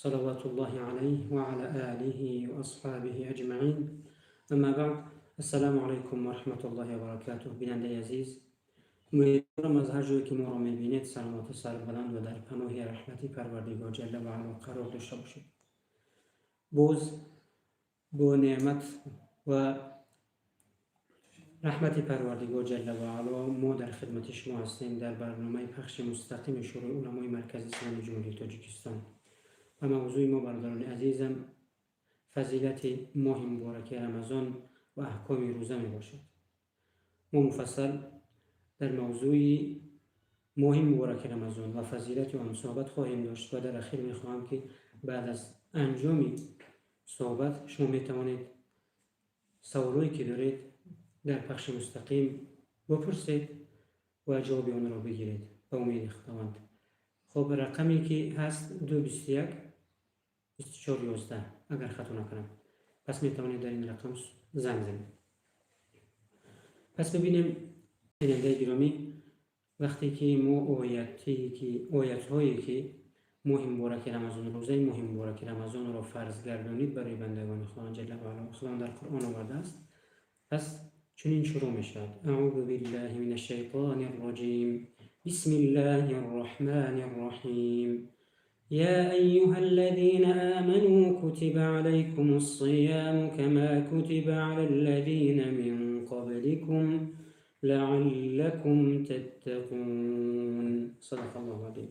صلوات الله عليه وعلى آله وأصحابه أجمعين. أما بعد، السلام عليكم ورحمة الله وبركاته. Бинандаи азиз, умедворам, аз ҳар ҷое ки моро мебинед, саломату сарбаланд ва дар паноҳи раҳмати Парвардигор ҷалла ва аъло қарор дошта бошед. Боз бо неъмат ва раҳмати Парвардигор ҷалла ва аъло мо дар хидмати шумо ҳастем дар барномаи пахши мустақими Шӯрои уламои Маркази Исломи Ҷумҳурии Тоҷикистон. Ва мавзӯи мо, бародарони азизам, фазилати моҳи мубораки Рамазон ва аҳкоми рӯза мебошад. Мо муфассал дар мавзӯи моҳи мубораки Рамазон ва фазилати он суҳбат хоҳем дошт ва дар ахир мехоҳам, ки баъд аз анҷоми суҳбат шумо метавонед саволое ки доред, дар пахши мустақим бипурсед ва ҷавоби онро бигиред ба умеди Худованд. Хуб, рақаме ки ҳаст 2 21 24 11, агар хато накунам. Пас метавонед дар ин рақам занг занед. Пас бибинем, бинандаи гиромӣ, вақте ки мо оятҳое ки моҳи мубораки Рамазон, рӯзаи моҳи мубораки Рамазонро фарз гардонид барои бандагони Худованд ҷалла ва аъло, Худованд дар Қуръон овардааст, пас чунин шурӯъ мешавад: أعوذ بالله من الشيطان الرجيم، بسم الله الرحمن الرحيم. يا أيها الذين آمنوا، كتب عليكم الصيام كما كتب على الذين من قبلكم لعلكم تتقون. صدق الله العظيم.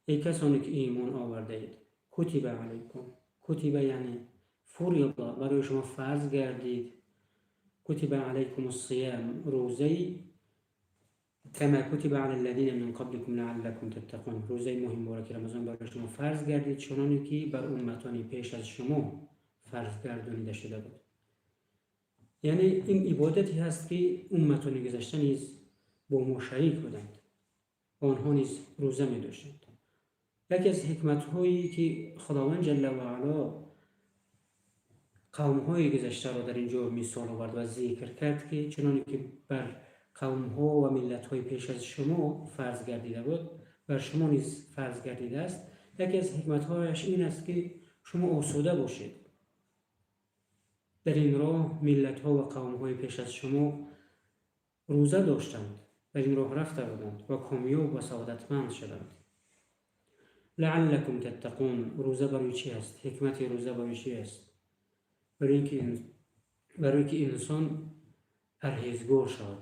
Эй касоне ки имон овардаед, كتب عليكم، كتب яъне فرض, барои шумо фарз гардид, كتب عليكم الصيام, рӯзаи, كما كتب على الذين من قبلكم لعلكم تتقون, рӯзаи моҳи мубораки Рамазон барои шумо фарз гардид, чуноне ки бар умматони пеш аз шумо фарз гардонида шуда буд. Яъне ин ибодате ҳаст, ки умматони гузашта низ бо мо шарик буданд, онҳо низ рӯза медоштанд. Яке аз ҳикматҳое ки Худованд ҷалла ва аъло қавмҳои гузаштаро дар ин ҷо мисол овард ва зикр кард, ки чуноне ки бар қавмҳо ва миллатҳои пеш аз шумо фарз гардида буд, бар шумо низ фарз гардидааст, яке аз ҳикматҳояш ин аст, ки шумо осуда бошед дар ин роҳ. Миллатҳо ва қавмҳои пеш аз шумо рӯза доштанд, дар ин роҳ рафта буданд ва комёб ва саодатманд шуданд. لعلكم تتقون. Рӯза барои чӣ аст? Ҳикмати рӯза барои чӣ аст? Барои ки инсон парҳезгор шавад,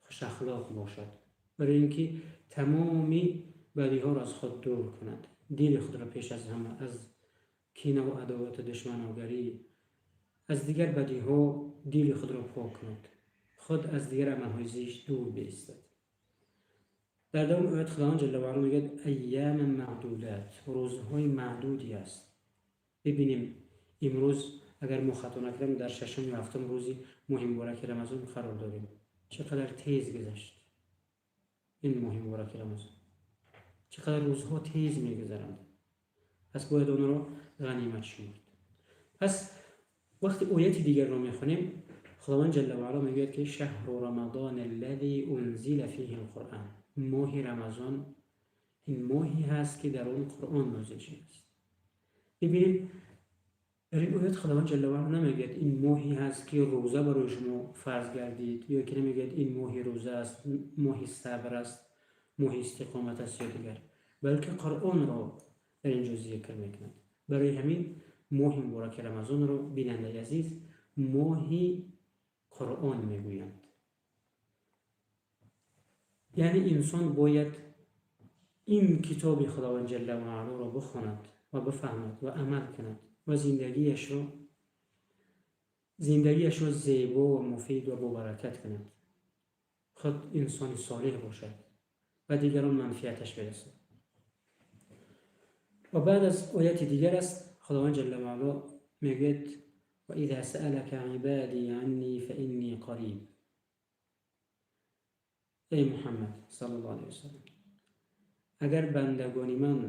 хушахлоқ бошад, барои ин ки тамоми бадиҳоро аз худ дур кунад, дили худро пеш аз ҳама аз кинаву адовату душманогарӣ, аз дигар бадиҳо дили худро пок кунад, худ аз дигар амалҳои зишт дур биистад. Дар давоми оят Худованд ҷалла ва аъло мегӯяд: أياما معدودات, рӯзҳои маъдуде аст. Бибинем, имрӯз, агар мо хато накардам, дар шашум ё ҳафтум рӯзи моҳи мубораки Рамазон қарор дорем. Чӣ қадар тез гузашт ин моҳи мубораки Рамазон, чӣ қадар рӯзҳо тез мегузаранд. Пас бояд онро ғанимат шумурд. Пас вақти ояти дигарро мехонем, Худованд ҷалла ва аъло мегӯяд, ки شهر رمضان الذي أنزل فيه القرآن, моҳи Рамазон ин моҳе ҳаст, ки дар он Қуръон нозил шудааст. Бибинем, дар ин оят Худованд ҷалла ва аъло намегӯяд, ин моҳе ҳаст, ки рӯза барои шумо фарз гардид, ё ки намегӯяд, ин моҳи рӯза аст, моҳи сабр аст, моҳи истиқомат аст ё дигар, балки Қуръонро дар ин ҷо зикр мекунад. Барои ҳамин моҳи мубораки Рамазонро, бинандаи азиз, моҳи Қуръон мегӯянд. Яъне инсон бояд ин китоби Худованд ҷалла ва аълоро бихонад ва бифаҳмад ва амал кунад ва зиндагиашро зебо ва муфид ва бобаракат кунад, худ инсони солеҳ бошад ва дигарон манфиаташ бирасад. Ва баъд аз ояти дигар аст, Худованд ҷалла ва аъло мегӯяд: وإذا سألك عبادي عني فإني قريب. Эй Муҳаммад صلى الله عليه وسلم, агар бандагони ман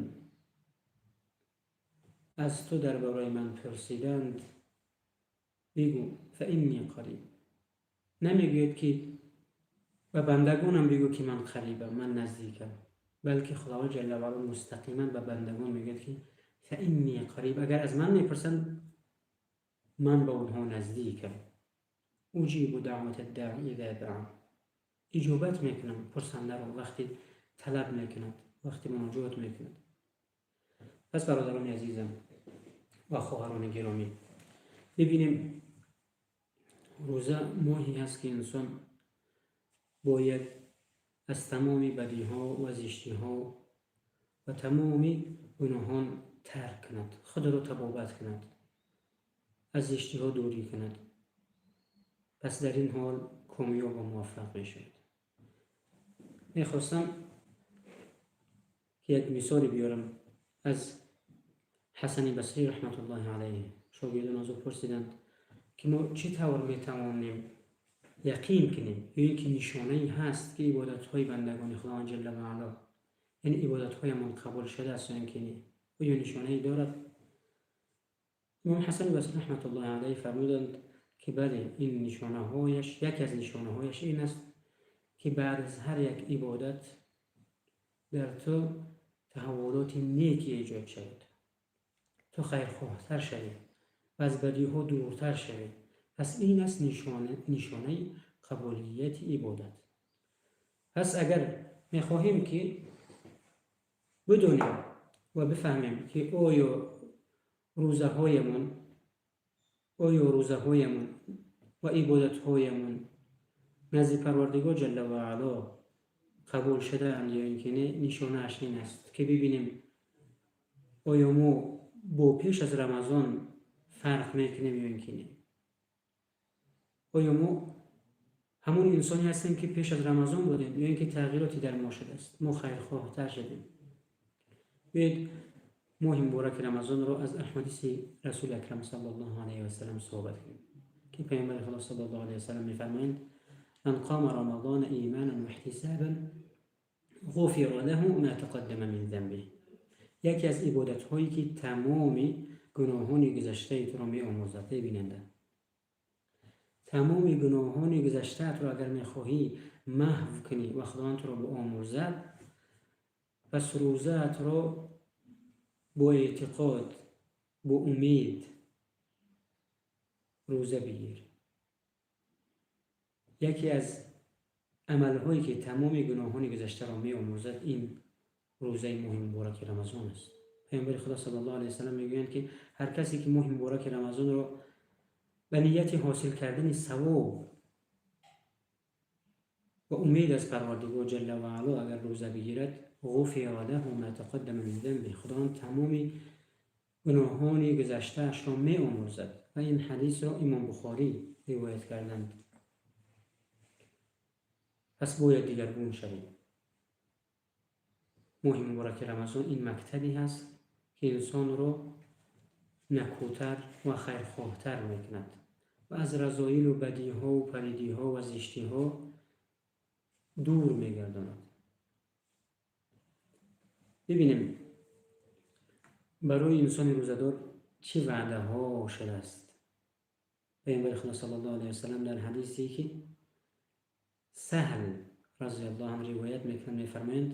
аз ту дар бораи ман пурсиданд, бигӯ: فإني قريب. Намегӯяд, ки ба бандагонам бигӯ, ки ман қарибам, ман наздикам, балки Худованд ҷалла ва аъло мустақиман ба бандагон мегӯяд, ки فإني قريب. Агар аз ман мепурсанд, ман ба онҳо наздикам. أجيب دعوة الداع إذا دعان, иҷобат мекунам пурсандаро, вақте талаб мекунад, вақте муноҷот мекунад. Пас, бародарони азизам ва хоҳарони гиромӣ, бибинем, рӯза моҳе ҳаст, ки инсон бояд аз тамоми бадиҳо ва зиштиҳо ва тамоми гуноҳон тарк кунад, худро табобат кунад, аз зиштиҳо дурӣ кунад. Пас дар ин ҳол комёб ва муваффақ мешавад. Мехостам, ки як мисоле биёрам аз Ҳасани Басрӣ раҳматуллоҳи алайҳ. Шогирдон аз ӯ пурсиданд, ки мо чӣ тавр метавонем яқин кунем ё ин ки нишонае ҳаст, ки ибодатҳои бандагони Худованд ҷалла ва аъло, яъне ибодатҳоямон, қабул шудааст ё ин ки не? Оё нишонае дорад? Имом Ҳасани Басрӣ раҳматуллоҳи алайҳ фармуданд, ки бале, ин нишонаҳояш, яке аз нишонаҳояш ин аст, ки баъд аз ҳар як ибодат дар ту таҳаввулоти неки эҷод шавад, ту хайрхоҳтар шавӣ ва аз бадиҳо дуртар шавӣ. Пас ин аст нишонаи қабулияти ибодат. Пас агар мехоҳем, ки бидонем ва бифаҳмем, ки оё рӯзаҳоямон ва ибодатҳоямон назди Парвардигор ҷалла ва аъло қабул шудаанд ё ин ки не, нишонааш ин аст, ки бибинем, оё мо бо пеш аз Рамазон фарқ мекунем ё ин ки не, оё мо ҳамон инсоне ҳастем, ки пеш аз Рамазон будем, ё ин ки тағйироте дар мо шудааст, мо хайрхоҳтар шудем. Биёед, моҳи мубораки Рамазонро аз аҳодиси Расули Акрам саллаллоҳу алайҳи васалам суҳбат кунем, ки Паёмбари Худо саллаллоҳу алайҳи васалам мефармоянд: من قام رمضان إيمانا واحتسابا غفر له ما تقدم من ذنبه. Яке аз ибодатҳое, ки тамоми гуноҳони гузаштаи туро меомӯзад. Эй бинанда, тамоми гуноҳони гузаштаатро агар мехоҳӣ маҳв кунӣ ва Худованд туро биомӯрзад, пас рӯзаатро бо эътиқод, бо умед рӯза бигир. Яке аз амалҳое, ки тамоми гуноҳони гузаштаро меомӯзад, ин рӯзаи моҳи мубораки Рамазон аст. Паёмбари Худо саллаллоҳу алайҳи васалам мегӯянд, ки ҳар касе, ки моҳи мубораки Рамазонро ба нияти ҳосил кардани савоб ва умед аз Парвардигор ҷалла ва аъло агар рӯза бигирад, غفر له ما تقدم من ذنبه, Худованд тамоми гуноҳони гузаштаашро меомӯрзад. Ва ин ҳадисро Имом Бухорӣ ривоят карданд. Пас бояд дигаргун шавем. Моҳи мубораки Рамазон ин мактабе ҳаст, ки инсонро накӯтар ва хайрхоҳтар мекунад ва аз разоилу бадиҳову палидиҳо ва зиштиҳо дур мегардонад. Бибинем, барои инсони рӯзадор чӣ ваъдаҳо шудааст. Паёмбари Худо саллаллоҳу алайҳи васалам дар ҳадисе, ки Саҳл разияллоҳу анҳу ривоят мекунанд, мефармоянд: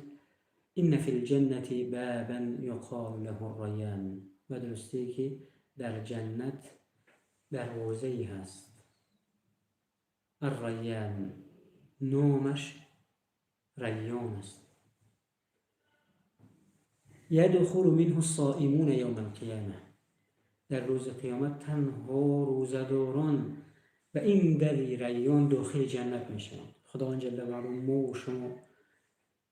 إن في الجنة بابا يقال له الريان. Ба дурустие, ки дар ҷаннат дарвозае ҳаст, Аррайян, номаш Райён аст. يدخل منه الصائمون يوم القيامة. Дар рӯзи қиёмат танҳо рӯзадорон ба ин дари Райён дохили ҷаннат мешаванд. Худованд ҷалла ва аъло мо шумо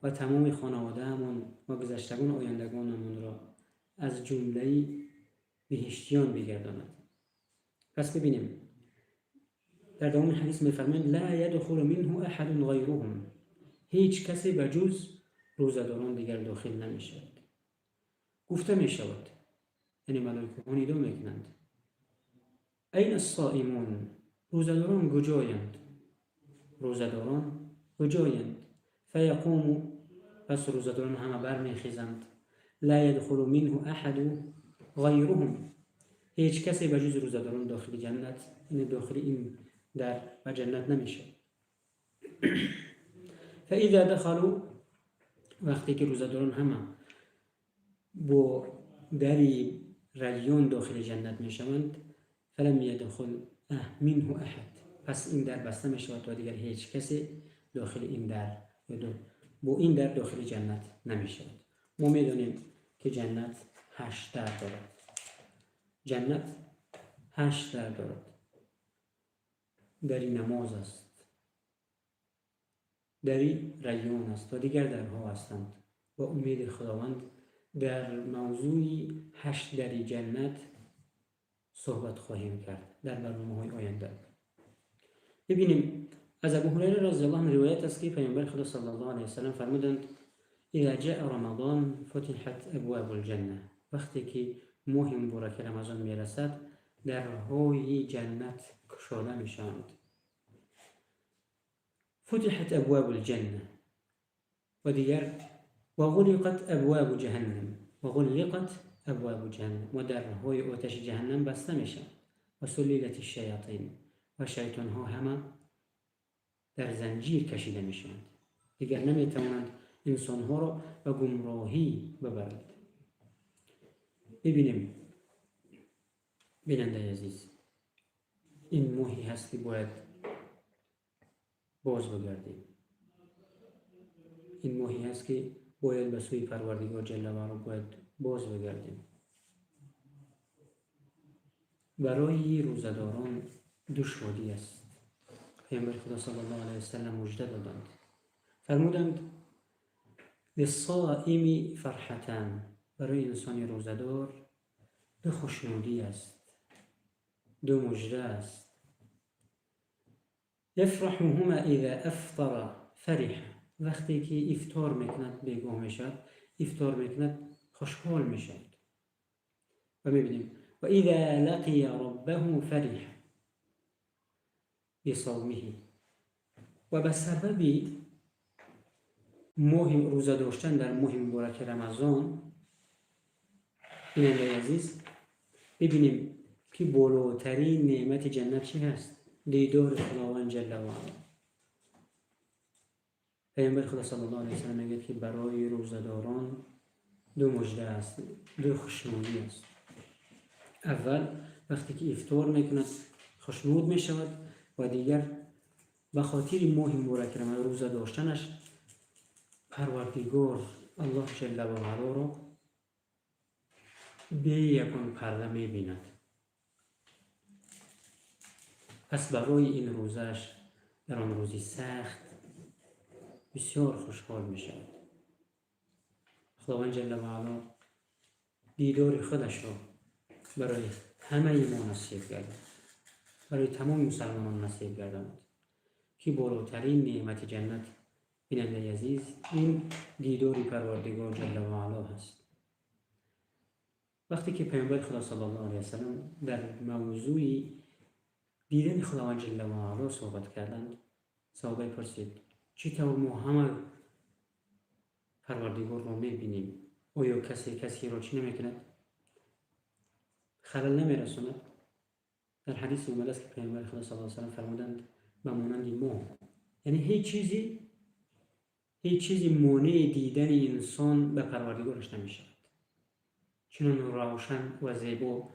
ва тамоми хонаводаамон ва гузаштагон, ояндагонамонро аз ҷумлаи биҳиштиён бигардонад. Пас бибинем, дар давоми ҳадис мефармоянд: لا يدخل منه أحد غيرهم. Ҳеҷ касе ба ҷуз рӯзадорон дигар дохил намешавад. Гуфта мешавад, яъне малоикаҳо нидо мекунанд: أين الصائمون؟ Рӯзадорон куҷоянд? Рӯзадорон куҷоянд? فيقوم. Пас рӯзадорон ҳама бармехезанд. لا يدخل منه أحد غيرهم. Ҳеҷ касе ба ҷуз рӯзадорон дохили ҷаннат, яъне дохили ин дар ба ҷаннат намешавад. فإذا دخلوا. Вақте ки рӯзадорон ҳама бо дари ریان داخل جنت میشوند، فلم یدخل منه احد، پس این در بسته میشود و دیگر هیچ کسی داخل این در یا با این در داخل جنت نمیشود. ما میدانیم که جنت 8 در دارد. جنت 8 در دارد. دری نماز است، دری ریان است و دیگر درها هستند. با امید خداوند در موضوع 8 دری جنت صحبت خواهیم کرد در برنامه های آینده. ببینیم از ابو هریره رضی الله عنه روایت است که پیامبر خدا صلی الله علیه و سلم فرمودند: اذا جاء رمضان فتحت ابواب الجنه. وقتی که ماه مبارک رمضان میرسد، درهای جنت کشاده میشوند. فتحت ابواب الجنه و دیگر و غلقت ابواب جهنم و غلقت ابواب جهنم، و درهای آتش جهنم بسته میشوند. و سللت الشیاطین، و شیطان ها همه در زنجیر کشیده میشوند، دیگر نمیتوانند انسان ها را به گمراهی ببرند. ببینیم بیننده عزیز، این ماهی هست که باید باز بگردیم. این ماهی هست که باید به سوی پروردگار جل و علا باید باز بگردیم. برای روزه‌داران دو شادی است. پیامبر خدا صلی الله علیه و سلم مژده دادند، فرمودند: للصائم فرحتان، برای انسان روزه‌دار دو خوشنودی است، دو مژده است. یفرحهما اذا افطر فرح، وقتی که افطار میکند، بیگاه میشد افطار میکند، خوشحال میشد. و میبینیم و اذا لقی ربه فرح بصومه، و به سبب ماه روزه داشتن در ماه مبارک رمضان، بیننده عزیز، ببینیم که بالاترین نعمت جنت چی هست؟ دیدار خداوند جل و علا. پیامبر خدا صلی الله علیه و سلم میگه که برای روزه‌داران دو مژده است، دو خوشنودی است. اول وقتی که افطار میکند خوشنود میشود و دیگر به خاطر ماه مبارک رمضان روزه داشتنش پروردگار الله جل و علا را به یکان پرده میبیند. پس برای این روزش در آن روزی سخت بسیار خوشحال می شود. خداوند جل و علا دیدار خودش را برای همه ما نصیب گرداند، برای تمام مسلمانان نصیب گرداند که بالاترین نعمت جنت، بیننده عزیز، این دیدار پروردگار جل و علا هست. وقتی که پیامبر خدا صلی الله علیه و سلم در موضوع دیدن خداوند جل و علا صحبت کردند، صحابه پرسید: چطور ما همه پروردگار را میبینیم؟ آیا کسی کسی را چی نمیکند؟ خلل نمیرساند؟ در حدیث اومده است که پیامبر خدا صلی الله علیه و سلم فرمودند: به مانند ما، یعنی هیچ چیزی مانع دیدن انسان به پروردگارش نمیشود. چنان روشن و زیبا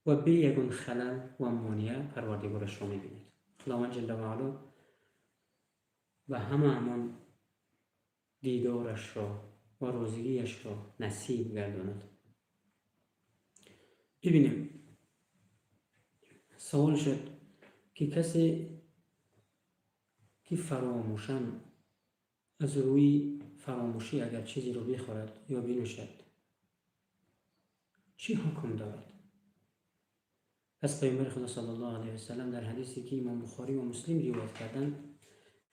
و بی یگان خلل و مانع پروردگارش را میبیند. خداوند جل و علا و همه همان دیدارش را و روزگیش را نصیب گرداند. ببینیم، سوال شد که کسی که فراموشن، از روی فراموشی اگر چیزی رو بخورد یا بنوشد چی حکم دارد؟ پس پیامبر خدا صلی الله علیه و سلم در حدیثی که امام بخاری و مسلم روایت کردند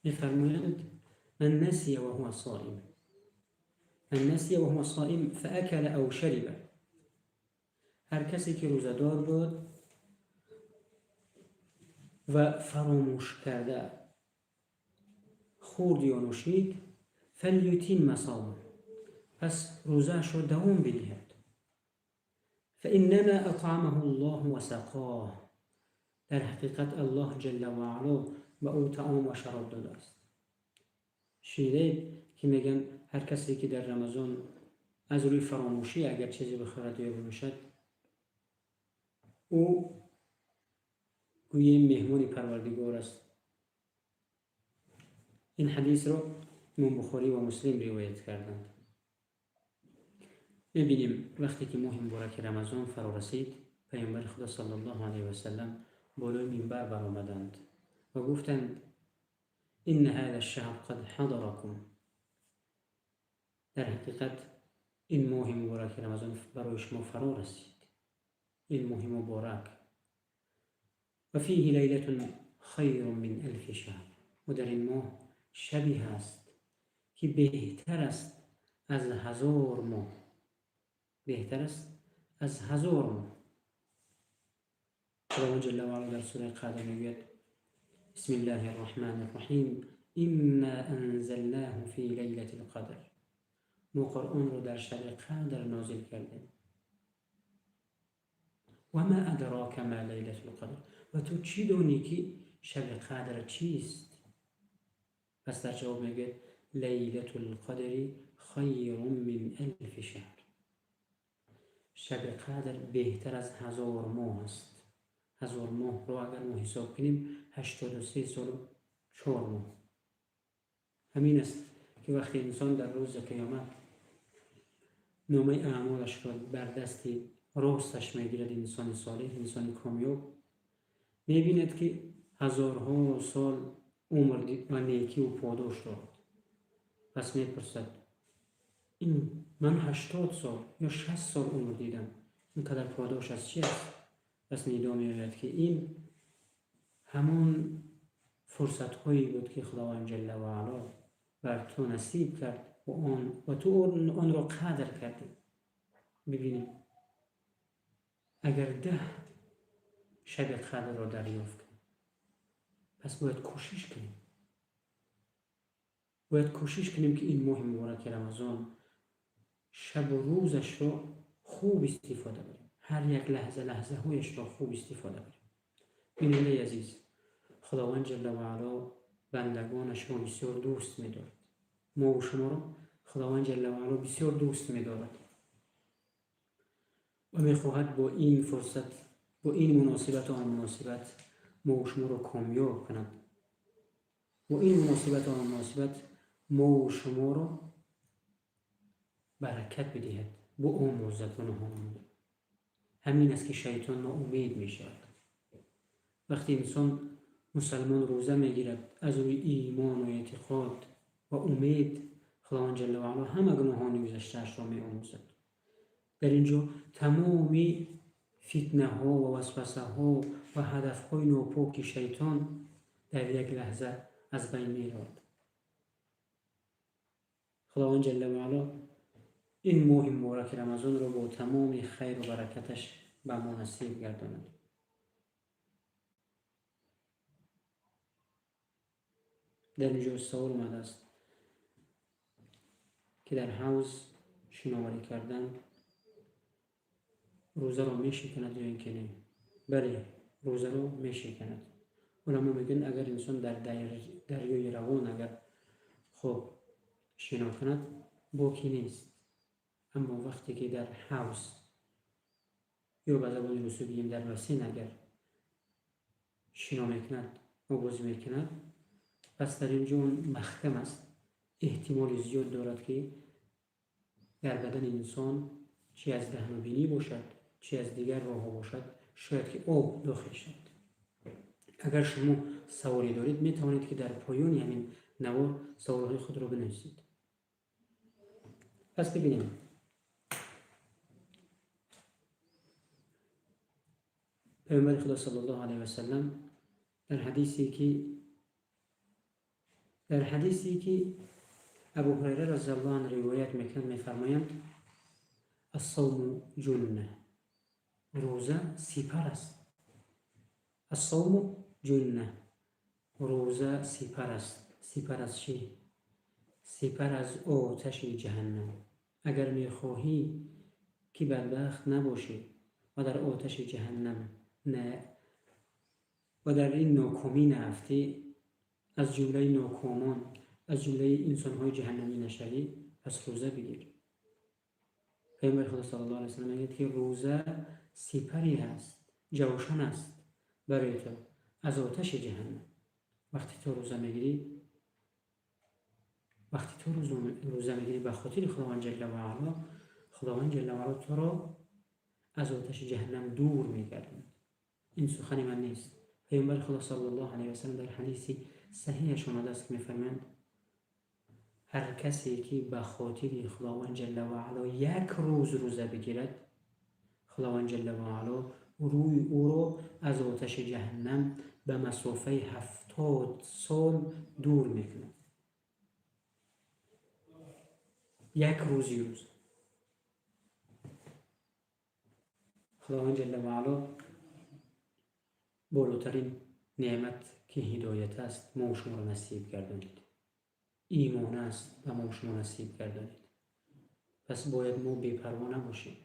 میفرمایند: من نسی وهو صائم، من نسی وهو صائم فأکل او شرب، هر کسی که روزه‌دار بود و فراموش کرده خورد یا نوشید، فلیتم صومه، پس روزه‌اش را دوام بدهد. فإنما أطعمه الله وسقاه، در حقیقت الله جل و علا به او طعام و شراب داده است. شنیدید که میگن هر کسی که در رمضان از روی فراموشی اگر چیزی بخورد یا بنوشد Ӯ гӯем меҳмони Парвардигор аст. Ин ҳадисро Имом Бухорӣ ва Муслим ривоят карданд. Мебинем вақте ки моҳи мубораки Рамазон фаро расид, Паёмбари Худо саллаллоҳу алайҳи васаллам болои минбар баромаданд ва гуфтанд: инна ҳаза шаҳр қад ҳадаракум. Дар ҳақиқат ин моҳи мубораки Рамазон барои шумо фаро расид. Ин моҳи муборак. Ва фиҳи лайлатун хайрун мин алфи шаҳр. Ва дар ин моҳ шабе ҳаст ки беҳтар аст аз 1000 моҳ. Беҳтар аст аз 1000 моҳ. Худованд ҷалла ва ала дар сураи Қадр мегӯяд: бисмиллаҳир раҳмонир раҳим, инна анзалнаҳу фи лайлатил қадр. Мо Қуръонро дар шаби Қадр нозил кардем. Ва ма адрока ма лайлатул қадр. Ва ту чӣ донӣ ки шаби Қадр чист? Пас дар ҷавоб мегӯяд: лайлатул қадри хайрун мин алфи шаҳр. Шаби Қадр беҳтар аз 1000 моҳ аст. 1000 моҳро агар мо ҳисоб кунем, 83 солу 4 моҳ. Ҳамин аст ки вақте инсон дар рӯзи қиёмат номаи аъмолашро бар дасти росташ мегирад, инсони солеҳ, инсони комёб, мебинад ки ҳазорҳо сол умр ва некиву подош дорад. Пас мепурсад: ин ман 80 сол ё 60 сол умр дидам, ин қадар подош аз чи аст? Пас нидо меояд ки ин ҳамон фурсатҳое буд ки Худованд ҷалла ва ало бар ту насиб кард ва ту онро қадр кардӣ. Бибинем, агар 10 шаби қадрро дарёфт кунем, пас бояд кӯшиш кунем. Бояд кӯшиш кунем ки ин моҳи мубораки Рамазон шабу рӯзашро хуб истифода барем. Ҳар як лаҳза лаҳзаҳояшро хуб истифода барем. Бинандаи азиз, Худованд ҷалла ва ало бандагонашро бисёр дӯст медорад. Мову шуморо Худованд ҷалла ва ало бисёр дӯст медорад ва мехоҳад бо ин фурсат, бо ин муносибату он муносибат мову шуморо комёб кунад. Бо ин муносибату он муносибат мову шуморо баракат бидиҳад, биомӯзад гуноҳонамонро. Ҳамин аст ки шайтон ноумед мешавад. Вақте инсон мусалмон рӯза мегирад аз рӯи имону эътиқод ва умед, Худованд ҷалла ва ало ҳама гуноҳони гузаштаашро меомӯзад. Дар ин ҷо тамоми фитнаҳо ва васвасаҳо ва ҳадафҳои нопоки шайтон дар як лаҳза аз байн меравад. Худованд ҷалла ва ало ин моҳи мубораки Рамазонро бо тамоми хайру баракаташ ба мо насиб гардонад. Дар ин ҷо савол омадааст ки дар ҳавз шиноварӣ кардан рӯзаро мешиканад ё ин ки не? Бале, рӯзаро мешиканад. Уламо мегӯянд, агар инсон дар дарёи равон агар хуб шино кунад, боки нест. Аммо вақте ки дар ҳавз ё ба забони русӣ бигӯем дар бассейн агар шино мекунад, обозӣ мекунад, пас дар ин ҷо он маҳкам аст. Эҳтимоли зиёд дорад ки дар бадани инсон чи аз даҳну бинӣ бошад, чи аз дигар роҳҳо бошад, шояд ки об дохил шавад. Агар шумо саволе доред, метавонед ки дар поёни ҳамин навор саволҳои худро бинависед. Пас бибинем. Паёмбари Худо саллаллоҳу алайҳи васаллам дар ҳадисе ки Абу Ҳурайра разияллоҳу анҳу ривоят мекунад, мефармоянд: ассавму ҷунна, рӯза сипар аст. Ассавму ҷунна, рӯза сипар аст. Сипар аз чӣ? Сипар аз оташи ҷаҳаннам. Агар мехоҳӣ ки бадбахт набошӣ ва дар оташи ҷаҳаннам не ва дар ин нокомӣ наафтӣ, аз ҷумлаи нокомон, аз ҷумлаи инсонҳои ҷаҳаннамӣ нашавӣ, пас рӯза бигир. Паёмбари Худо саллаллоҳу алайҳи васаллам мегӯяд ки рӯза сипаре ҳаст ҷавшан аст барои ту аз оташи ҷаҳаннам. Вақте ту рӯза мегирӣ, вақте ту рӯза мегирӣ ба хотири Худованд ҷалла ва аъло, Худованд ҷалла ва аъло туро аз оташи ҷаҳаннам дур мегардонад. Ин сухани ман нест. Паёмбари Худо саллаллоҳу алайҳи васаллам дар ҳадиси саҳиҳаш омадааст, ки мефармоянд: ҳар касе ки ба хотири Худованд ҷалла ва аъло як рӯз рӯза бигирад, Худованд ҷалла ва аъло рӯи ӯро аз оташи ҷаҳаннам ба масофаи 70 сол дур мекунад. Як рӯзи рӯз. Худованд ҷалла ва аъло болотарин неъмат ки ҳидоят аст, мо шуморо насиб гардонид. Имон аст ба мо шумо насиб гардонид. Пас бояд мо бепарво набошем.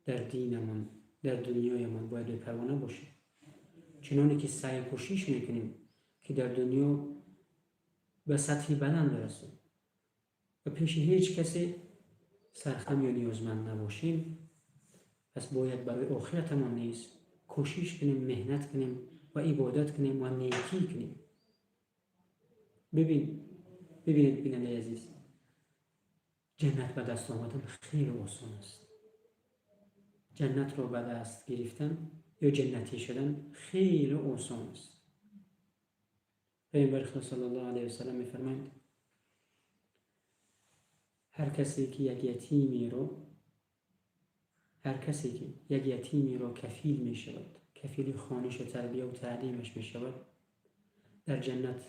Дар динамон, дар дунёямон бояд бепарво набошем. Чуноне ки саъю кӯшиш мекунем ки дар дунё ба сатҳи баланд бирасем ва пеши ҳеҷ касе сархам ё ниёзманд набошем, пас бояд барои охиратамон низ кӯшиш кунем, меҳнат кунем ва ибодат кунем ва некӣ кунем. Бибинед, бинандаи азиз, ҷаннат ба даст омадан хеле осон аст. Ҷаннатро ба даст гирифтан ё ҷаннатӣ шудан хеле осон аст. Паёмбари Худо саллаллоҳу алайҳи васаллам мефармоянд: ҳар касе ки як ятимеро, ҳар касе ки як ятимеро кафил мешавад, кафили хонишу тарбия ва таълимаш мешавад, дар ҷаннат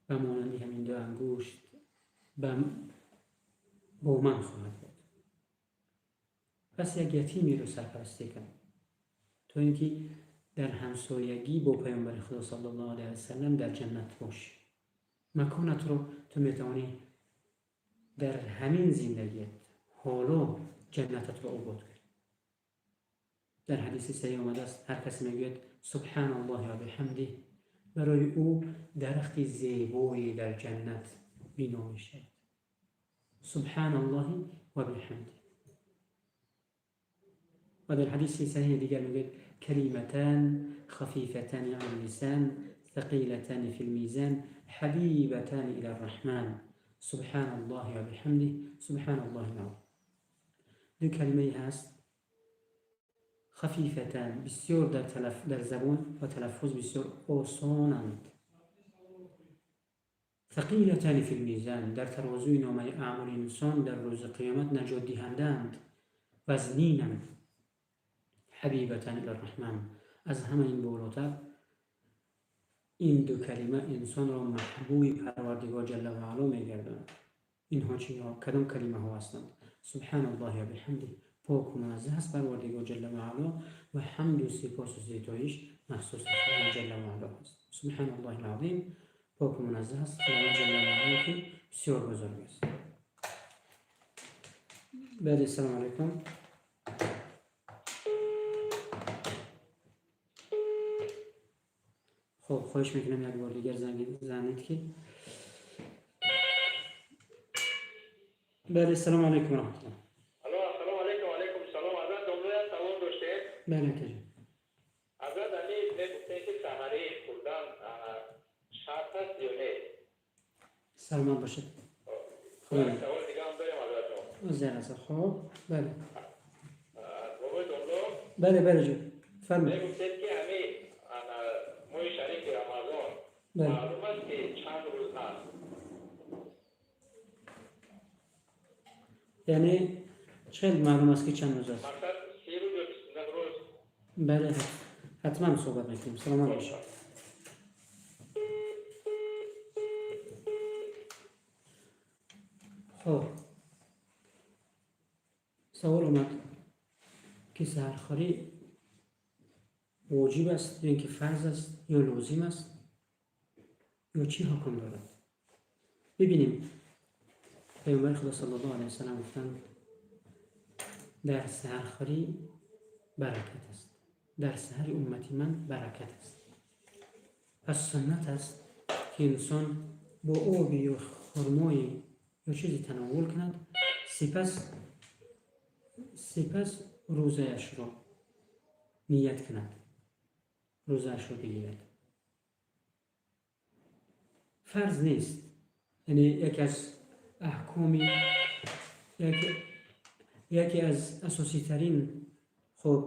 ба монанди ҳамин ду ангушт бо ман хоҳад буд. Пас як ятимеро сарпарастӣ кун, то ин ки дар ҳамсоягӣ бо паёмбари Худо саллаллоҳу алайҳи васаллам дар ҷаннат бошӣ. Маконатро ту метавонӣ дар ҳамин зиндагият ҳоло ҷаннататро обод кунӣ. Дар ҳадиси саҳиҳ омадааст, ҳар касе мегӯяд субҳаналлоҳи ва биҳамдиҳ, барои ӯ дарахти зебое дар ҷаннат бино мешавад. Субҳаналлоҳи ва биҳамдиҳ. Ва дар ҳадиси саҳиҳи дигар мегӯяд: калиматан хафифатани ала лисан thaqилатани фил мизан ҳабибатани ила рраҳман субҳаналлоҳи ва биҳамдиҳ субҳаналлоҳи алазим. Ду калимае ҳаст хафифатан, бисёр дар забон ва талаффуз бисёр осонанд. Thaqилатани фил мизан, дар тарозуи номаи аъмоли инсон дар рӯзи қиёмат наҷотдиҳандаанд, вазнинанд. Ҳабибатан ила рраҳман, аз ҳама ин болотар ин ду калима инсонро маҳбуби Парвардигор ҷалла ва аъло мегардонад. Инҳо чиҳо? Кадом калимаҳо ҳастанд? Субҳаналлоҳи ва биҳамдиҳ, поку муназзаҳ аст Парвардигор ҷалла ва аъло ва ҳамду сипосу ситоиш махсуси Худованд ҷалла ва аъло аст. Субҳаналлоҳи алазим, поку муназзаҳ аст Худованд ҷалла ва аъло ки бисёр бузург аст. Бале, салому алайкум. Хуб, хоҳиш мекунам як бор дигар занг занед ки. Бале, салому алайкум ва раҳматуллоҳ. Алло, ассалому алайкум, алайкум салом. Ҳазрат домло, як савол доштем. Бале, акаҷон. Ҳазрат, ами мегуфтем ки саҳарӣ хӯрдан шарт аст ё не? Саломат бошед. Як савол дига ҳам дорем, ҳазратҷон. Узр аст. Хуб, бале. Бобои домло. Бале, бале ҷон. Фармоед. Мегуфтед ки ами моҳи шарифи Рамазон маълум аст ки чанд рӯз аст? Яъне чӣ маълум аст ки чанд рӯз аст? Мақсад 30 рӯз ё 29 рӯз? Бале, ҳатман суҳбат мекунем. Саломат бошед. Хуб, савол омад ки саҳархӯрӣ воҷиб аст ё ин ки фарз аст ё лозим аст ё чӣ ҳукм дорад? Бибинем, паёмбари Худо саллаллоҳу алайҳи васаллам гуфтанд: дар саҳархӯрӣ баракат аст, дар саҳари уммати ман баракат аст. Пас суннат аст ки инсон бо оби ё хурмои ё чизе тановул кунад, сипас рӯзаашро ният кунад. рӯзаашро бигирад. Фарз нест, яъне яке аз аҳкоми, яке аз асоситарин, хоб,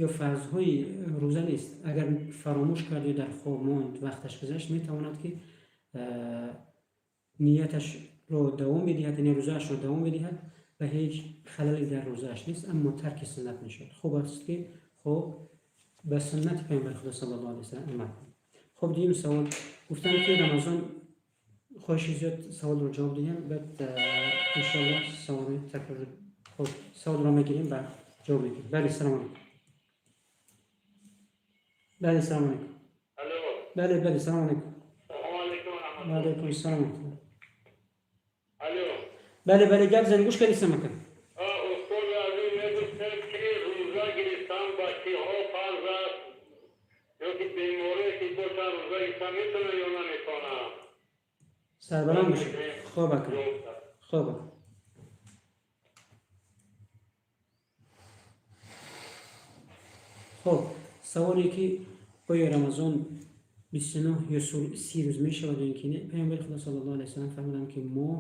ё фарзҳои рӯза нест. Агар фаромӯш кард ё дар хоб монд, вақташ гузашт, метавонад ки нияташро давом бидиҳад, яъне рӯзаашро давом бидиҳад ва ҳеҷ халале дар рӯзааш нест, аммо тарки суннат мешавад. Хуб аст ки, хоб, ба суннати Паёмбари Худо саллаллоҳу алайҳи васаллам амал кунем. Хоб, дуюм савол гуфтанд ки Рамазон, хоҳиши зиёд саволро ҷавоб диҳем, баъд иншоаллоҳ саволи такрор, хоб, саволро мегирем, баъд ҷавоб медиҳем. Бале, салому алайкум. Бале, салому алайкум. Алло. Бале, бале, салому алайкум. Салому алайкум ва Ва раҳматуллоҳ. Алайкум ассалом. Алло. Бале, бале, гап занед, гӯш кардистам, ака. Устоди азиз, мегуфтед ки рӯза гирифтан ба киҳо фарз аст ё ки беморе ки бошад, рӯза гирифтан метавонад ё наметавонад? Сарбаланд бошед. Хоб, ака, хоб, ака. Хоб, саволе ки оё Рамазон 29 ё 30 рӯз мешавад ё ин ки не. Паёмбари Худо саллаллоҳу алайҳи васаллам фармуданд ки моҳ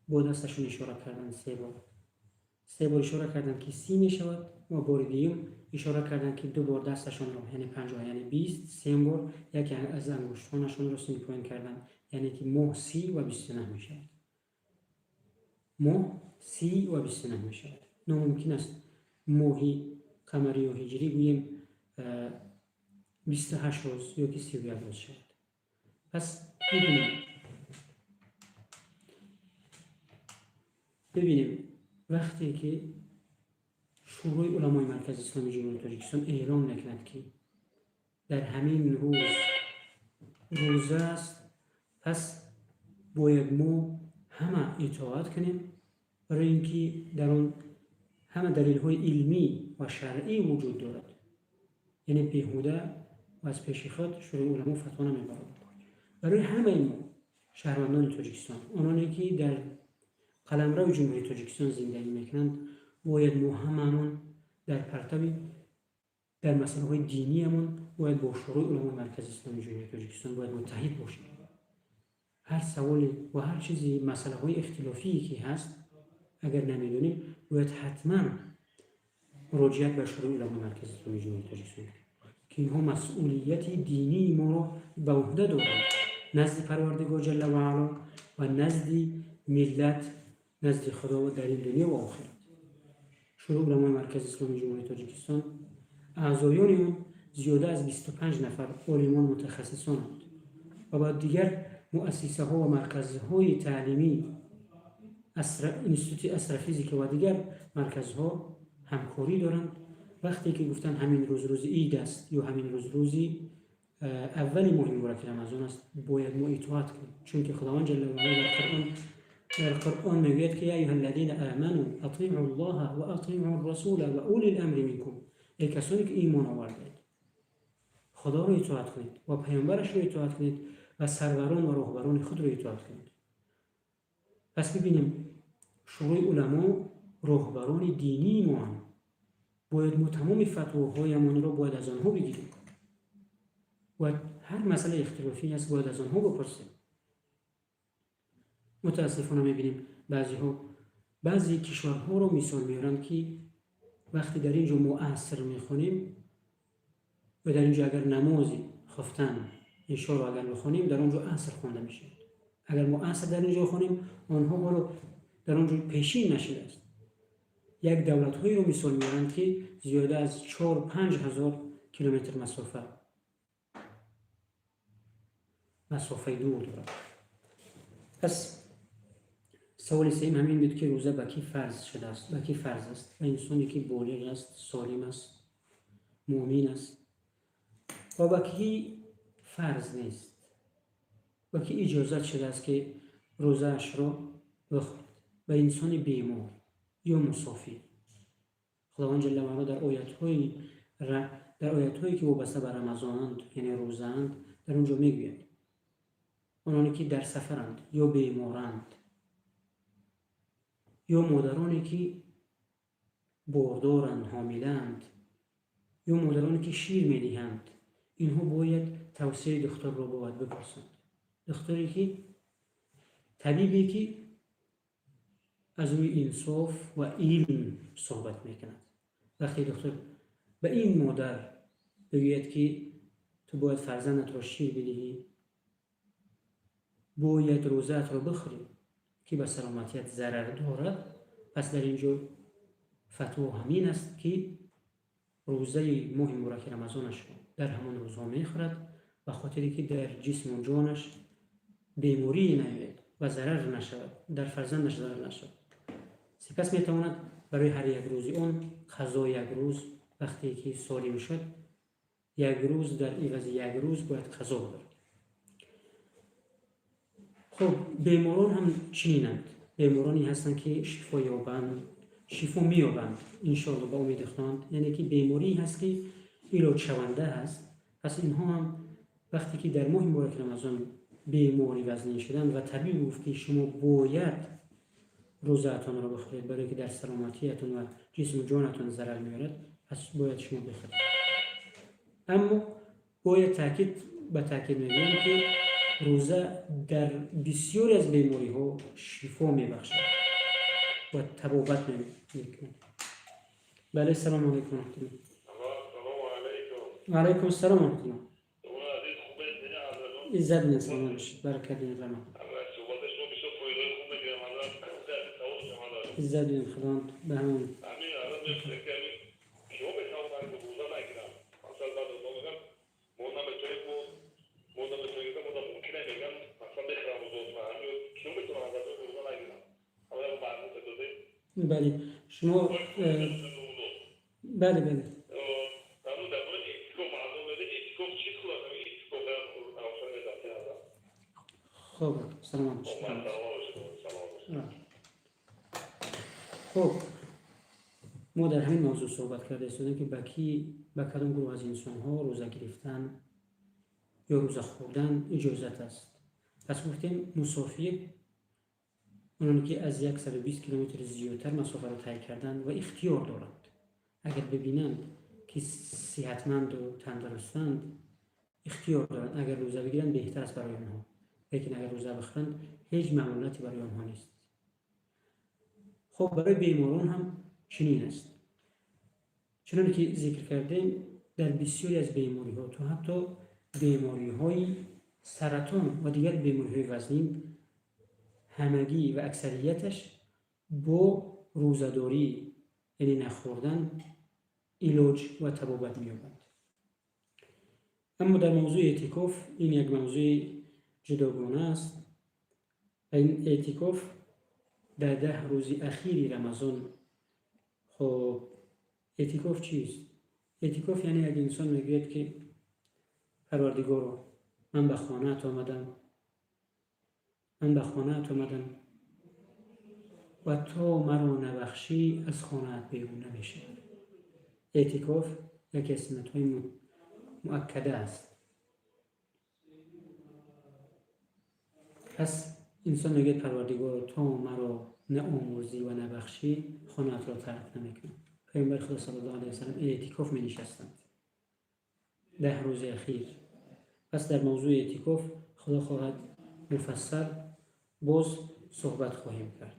бо дасташон ишора карданд се бор. Се бор ишора карданд ки 30 мешавад ва бори дуюм ишора карданд ки ду бор дасташонро, яъне 50, яъне 20, сеюм бор яке аз ангуштонашонро сини поён карданд, яъне ки моҳ 30 ва 29 мешавад. Моҳ 30 ва 29 мешавад. Номумкин аст моҳи қамарӣ ё ҳиҷрӣ гӯем 28 рӯз ё ки 31 рӯз шавад. Пас бибинем, вақте ки Шӯрои уламои Маркази Исломии Ҷумҳурии Тоҷикистон эълон мекунад, ки дар ҳамин рӯз рӯза аст, пас бояд мо ҳама итоат кунем, барои ин ки дар он ҳама далелҳои илмӣ ва шаръӣ вуҷуд дорад. Яъне беҳуда ва аз пеши худ Шӯрои уламо фатво намебарад. Барои ҳамаи мо шаҳрвандони Тоҷикистон, ононе ки дар қаламрави Ҷумҳурии Тоҷикистон зиндагӣ мекунанд, бояд мо ҳамаамон дар партави, дар масъалаҳои диниямон бояд бо Шӯрои уламои Маркази Исломии Ҷумҳурии Тоҷикистон бояд муттаҳид бошем. Ҳар саволе ва ҳар чизи масъалаҳои ихтилофие ки ҳаст, агар намедонем, бояд ҳатман муроҷиат ба Шӯрои уламои Маркази Исломии Ҷумҳурии Тоҷикистон кунем, ки инҳо масъулияти динии моро ба уҳда доранд назди Парвардигор ҷалла ва аъло ва назди миллат, назди Худо дар ин дунё ва охират. Шӯрои уламои Маркази Исломии Ҷумҳурии Тоҷикистон, аъзоёни он зиёда аз 25 нафар олимон, мутахассисонанд ва ба дигар муассисаҳо ва марказҳои таълимӣ, Институти астрофизика ва дигар марказҳо ҳамкорӣ доранд. Вақте ки гуфтанд ҳамин рӯз рӯзи ид аст ё ҳамин рӯз рӯзи аввали моҳи мубораки Рамазон аст, бояд мо итоат кунем, чунки Худованд ҷалла ва ала дар Қуръон мегӯяд ки: "Я аюҳа аллазина аману атиу ллоҳа ва атиу расула ва ули ламри минкум". Эй касоне ки имон овардаед, Худоро итоат кунед ва паёмбарашро итоат кунед ва сарварон ва роҳбарони худро итоат кунед. Пас бибинем, Шӯрои уламо роҳбарони динии моанд. Бояд мо тамоми фатвоҳоямонро бояд аз онҳо бигирем. Бояд ҳар масъалаи ихтилофӣ аст, бояд аз онҳо бипурсем. Мутаассифона мебинем, баъзеҳо баъзе кишварҳоро мисол меоранд, ки вақте дар ин ҷо мо аср мехонем ва дар ин ҷо агар намози хуфтан, ишоро агар бихонем, дар он ҷо аср хонда мешавад. Агар мо аср дар ин ҷо хонем, онҳо ҳоло дар он ҷо пешин нашудааст. Як давлатҳоеро мисол меоранд, ки зиёда аз 4-5 ҳазор километр масофаи дур дорад. Пас саволи сеюм ҳамин буд, ки рӯза ба кӣ фарз шудааст, ба кӣ фарз аст? Ба инсоне ки болиғ аст, солим аст, муъмин аст. Ва ба кӣ фарз нест, ба кӣ иҷозат шудааст, ки рӯзаашро бихӯрад? Ба инсони бемор ё мусофир. Худованд ҷалла ваала дар оятҳое ки вобаста ба Рамазонанд, яъне рӯзаанд, дар он ҷо мегӯяд: ононе ки дар сафаранд ё беморанд ё модароне ки бордоранд, ҳомилаанд. ё модароне ки шир медиҳанд, инҳо бояд тавсияи духторро бояд бипурсанд. Духторе ки, табибе ки аз рӯи инсоф ва илм суҳбат мекунад. Вақте духтор ба ин модар бигӯяд, ки ту бояд фарзандатро шир бидиҳӣ, бояд рӯзаатро бихӯрӣ, ки ба саломатият зарар дорад, пас дар ин ҷо фатво ҳамин аст, ки рӯзаи моҳи мубораки Рамазонашро дар ҳамон рӯзҳо мехӯрад, ба хотире ки дар ҷисму ҷонаш беморие наояд ва зарар нашавад, дар фарзандаш зарар нашавад. Сипас метавонад барои ҳар як рӯзи он қазо як рӯз, вақте ки солим шуд, як рӯз дар ивази як рӯз бояд қазо бидорад. Хуб, беморон ҳам чунинанд. Бемороне ҳастанд, ки шифо ёбанд, шифо меёбанд, иншоалло, ба умеди Худованд, яъне ки беморие ҳаст, ки илоҷшаванда ҳаст. Пас инҳо ҳам вақте ки дар моҳи мубораки Рамазон бемори вазнин шуданд ва табиб гуфт, ки шумо бояд рӯзаатонро бихӯред, барое ки дар саломатиятон ва ҷисму ҷонатон зарар меорад, пас бояд шумо бихӯред. Аммо бояд таъкид ба таъкид мегӯям, ки рӯза дар бисёре аз бемориҳо шифо мебахшад ва табобат мекунад. Бале, салому алайкум, раҳматулло. Салому алайкум. Ва алайкум ассалом, раҳматулло. Шумо азиз, хубед? Иззат бинед, саломат бошед, баракат бинед, раҳмат. Суҳбати шумо бисёр фоидаи хуб мегирам. Савол шумо. Иззат бинед, Худованд ба ҳамон. Ҳамин алон мепурсем, ки ҳамин киҳо метавонанд рӯза нагиранд? Масалан, баъд аз мегӯянд, мо наметавонем, мо наметавонем, мо мумкин мегӯянд, масалан, мехӯрам рӯза. Ҳамин киҳо метавонанд рӯза нагиранд? Ҳамин маълум додед. Бале, шумо, бале, бале. Дар бораи эътикоф маълум додед. Эътикоф чӣ хулоса? Эътикоф равшан медад. Хуб, саломат бошед. Хуб, мо дар ҳамин мавзӯъ суҳбат карда истодем, ки ба кӣ, ба кадом гурӯҳ аз инсонҳо рӯза гирифтан ё рӯза хӯрдан иҷозат аст. Пас гуфтем, мусофир, ононе ки аз 120 километр зиёдтар масофаро тай карданд ва ихтиёр доранд, агар бибинанд, ки сиҳатманду тандурустанд, ихтиёр доранд, агар рӯза бигиранд, беҳтар аст барои онҳо, лекин агар рӯза бихӯранд, ҳеҷ мамнуияте барои онҳо нест. Хуб, барои беморон ҳам чунин аст. Чуноне ки зикр кардем, дар бисёре аз бемориҳо, то ҳатто бемориҳои саратон ва дигар бемориҳои вазнин, ҳамагӣ ва аксарияташ бо рӯзадорӣ, яъне нахӯрдан, илоҷ ва табобат меёбанд. Аммо дар мавзӯи эътикоф, ин як мавзӯи ҷудогона аст ва ин эътикоф дар 10 рӯзи ахири Рамазон. Хуб, эътикоф чист? Эътикоф яъне як инсон мегӯяд, ки Парвардигоро, ман ба хонаат омадам, ман ба хонаат омадам ва то маро набахшӣ, аз хонаат берун намешавам. Эътикоф яке аз суннатҳои муаккада аст. Пас инсон мегӯяд: Парвардигоро, то маро наомӯрзӣ ва набахшӣ, хонаатро тарк намекунам. Паёмбари Худо саллаллоҳу алайҳи васаллам эътикоф менишастанд 10 рӯзи ахир. Пас дар мавзӯи эътикоф, Худо хоҳад, муфассал боз суҳбат хоҳем кард.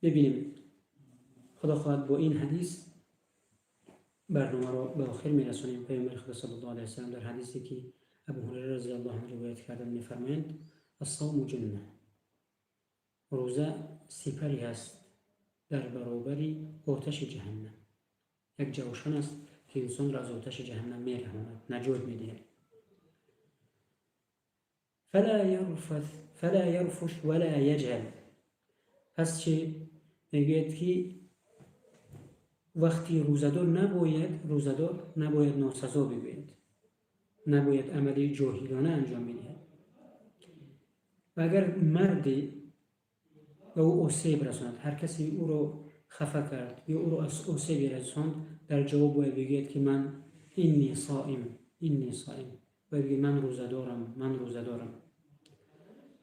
Бибинем, Худо хоҳад, бо ин ҳадис барномаро ба охир мерасонем. Паёмбари Худо саллаллоҳу алайҳи васаллам дар ҳадисе, ки Абу Ҳурайра разияллоҳу анҳу ривоят карданд, мефармоянд: الصوم جنة. Рӯза сипаре ҳаст дар баробари оташи ҷаҳаннам, як ҷавшан аст, ки инсонро аз оташи ҷаҳаннам мераҳонад, наҷот медиҳад. فلا يرفث فلا يرفث ولا يجهل. Пас чӣ мегӯяд, ки вақти рӯзадор набояд носазо бигӯяд, набояд амали ҷоҳилона анҷом медиҳад. Ва агар марде ба ӯ осеб расонад, ҳар касе ӯро хафа кард ё ӯро аз осебе расонд, дар ҷавоб бояд бигӯяд, ки ман إني صائم، إني صائم. Бояд бигӯяд: ман рӯзадорам, ман рӯзадорам.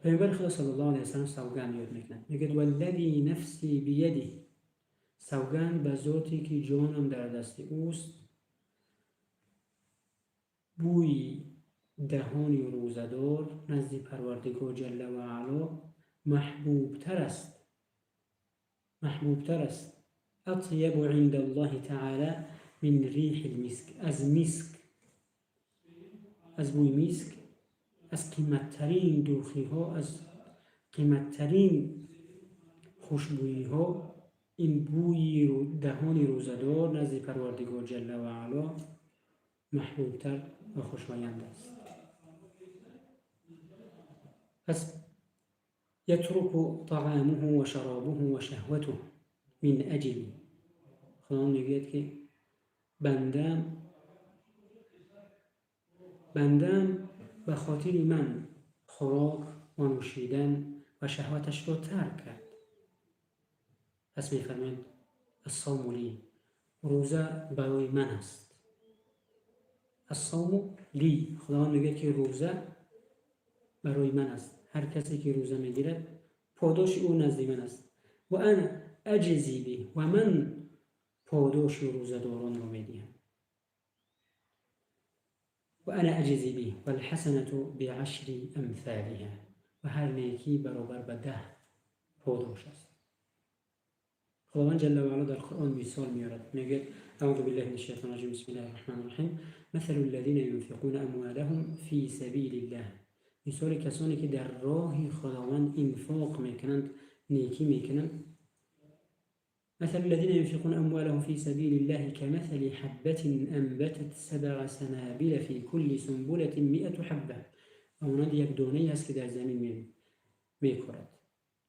Паёмбари Худо саллаллоҳу алайҳи васаллам савганд ёд мекунад, мегӯяд: والذي نفسي بيده. Савганд ба зоте ки ҷонам дар дасти ӯст, бӯи даҳони рӯзадор назди Парвардигор ҷалла ва аъло маҳбубтар аст, маҳбубтар аст. أطيب عند الله تعالى من ريح المسك, аз миск, аз бӯи миск, аз қиматтарин духиҳо, аз қиматтарин хушбӯиҳо ин бӯи даҳони рӯзадор назди Парвардигор ҷалла ва аъло маҳбубтар ва хушоянд аст. Пас يترك طعامه وشرابه وشهوته من أجلي. خداوند میگوید که بندم به خاطر من خوراک و نوشیدن و شهوتش را ترک کرد. پس میفرمایند الصوم لي, روزه برای من است. الصوم لي, خداوند میگه که روزه برای من است. هر کسی که روزه میگیرد، پاداش او نزد من است. وأنا أجزي به, و من پاداش روزهداران را میدهم. وأنا أجزي به والحسنة بعشر أمثالها, و هر نیکی برابر به 10 پاداش است. خداوند جل و علا در قرآن مثال میارد، میگه: اعوذ بالله من الشیطان الرجیم، بسم الله الرحمن الرحیم، مثل الذين ينفقون اموالهم في سبیل الله. مثال کسانی که در راه خداوند انفاق میکنند، نیکی میکنند. مثل الذين ينفقون أموالهم في سبيل الله كمثل حبة أنبتت سبع سنابل في كل سنبلة 100 حبة. مانند یک دانه است که در زمین میکارد،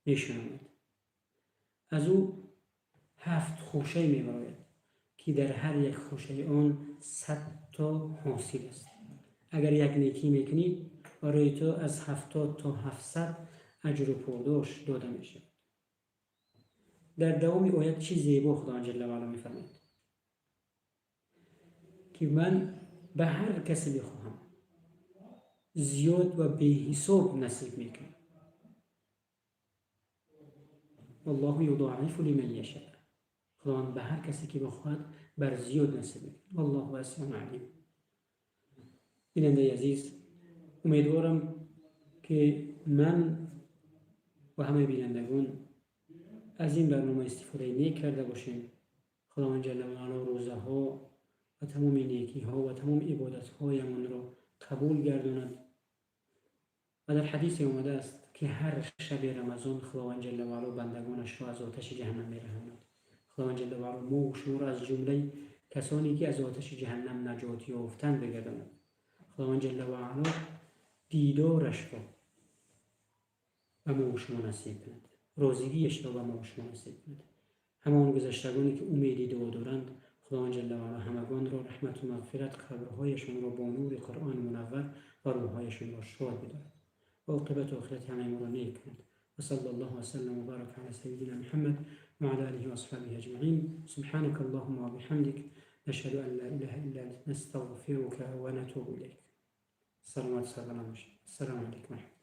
میشناند، از او هفت خوشه میبراید که در هر یک خوشه آن 100 تا حاصل است. اگر یک نیکی میکنی، برای تو از 70 تا 700 اجر و پاداش داده میشه. در دوام آیت چی زیبا خدا جل و علا میفرماید که من به هر کسی بخواهم زیاد و به حساب نصیب میکنم. والله يضاعف لمن يشاء. خداوند به هر کسی که بخواهد بر زیاد نصیب میکنه. والله واسع علیم. بیننده عزیز، امیدوارم که من و همه بینندگان از این برنامه استفاده نیک کرده باشیم. خداوند جل و علا روزه ها و تمام نیکی ها و تمام عبادت هایمان را قبول گرداند. و در حدیث آمده است که هر شب رمضان خداوند جل و علا بندگانش را از آتش جهنم میرهاند. خداوند جل و علا ما و شما را از جمله کسانی که از آتش جهنم نجات یافتند بگرداند. خداوند جل و علا دیدارش را به ما و شما نصیب کند، راضیگیش را به ما و شما نصیب کند. همان گذشتگانی که امیدی دعا دارند، خداوند جل و علا همگان را رحمت و مغفرت، قبرهایشان را با نور قرآن منور و روحهایشان را شاد بدارد و عاقبت آخرت همه ما را نیک کند. وصلى الله وسلم وبارك على سيدنا محمد وعلى آله وأصحابه أجمعين. سبحانك اللهم وبحمدك، نشهد أن لا إله إلا أنت، نستغفرك ونتوب إليك. سلامت، سلام، السلام علیکم.